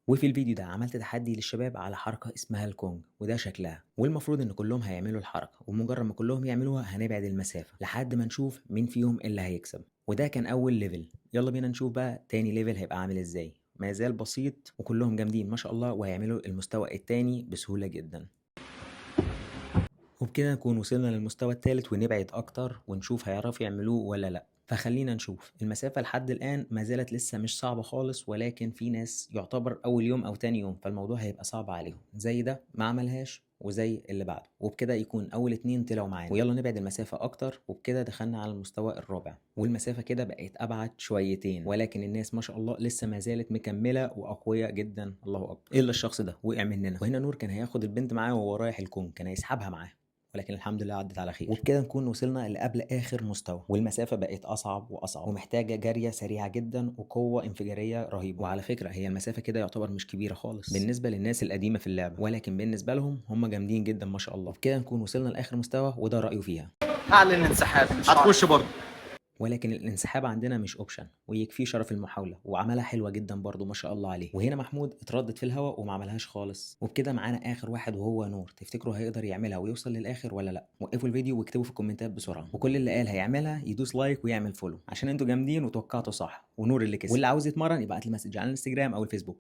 وفي الفيديو ده عملت تحدي للشباب على حركة اسمها الكونج، وده شكلها، والمفروض ان كلهم هيعملوا الحركة، ومجرد ما كلهم يعملوها هنبعد المسافة لحد ما نشوف مين فيهم اللي هيكسب. وده كان اول level. يلا بينا نشوف بقى تاني level هيبقى عامل ازاي. ما زال بسيط وكلهم جامدين ما شاء الله، وهيعملوا المستوى التاني بسهولة جدا. وبكده نكون وصلنا للمستوى الثالث، ونبعد اكتر ونشوف هيعرفوا يعملوه ولا لا. فخلينا نشوف المسافة لحد الآن ما زالت لسه مش صعبة خالص، ولكن في ناس يعتبر أول يوم أو تاني يوم، فالموضوع هيبقى صعب عليهم. زي ده ما عملهاش وزي اللي بعده، وبكده يكون أول اتنين طلعوا معانا. ويلا نبعد المسافة أكتر، وبكده دخلنا على المستوى الرابع، والمسافة كده بقت أبعد شويتين، ولكن الناس ما شاء الله لسه ما زالت مكملة وأقوياء جدا، الله أكبر. إلا الشخص ده وقع مننا. وهنا نور كان هياخد البنت معاه وهو رايح الكون، كان هيسحبها معاه، ولكن الحمد لله عدت على خير. وبكده نكون وصلنا لقبل اخر مستوى، والمسافة بقت اصعب واصعب، ومحتاجة جارية سريعة جدا وقوه انفجاريه رهيبه. وعلى فكرة هي المسافة كده يعتبر مش كبيرة خالص بالنسبة للناس القديمة في اللعبه، ولكن بالنسبة لهم هم جامدين جدا ما شاء الله. وبكده نكون وصلنا لاخر مستوى، وده رايه فيها. اعلن انسحاب، مش عارف. هتخش برضه؟ ولكن الانسحاب عندنا مش option، ويكفيه شرف المحاوله، وعملها حلوة جدا برضو ما شاء الله عليه. وهنا محمود اتردد في الهواء وما عملهاش خالص. وبكده معانا اخر واحد وهو نور. تفتكروا هيقدر يعملها ويوصل للاخر ولا لا؟ وقفوا الفيديو واكتبوا في الكومنتات بسرعه، وكل اللي قال هيعملها يدوس like ويعمل follow عشان انتوا جامدين وتوقعتوا صح، ونور اللي كسب. واللي عاوز يتمرن يبعت لي message على الانستجرام او الفيسبوك.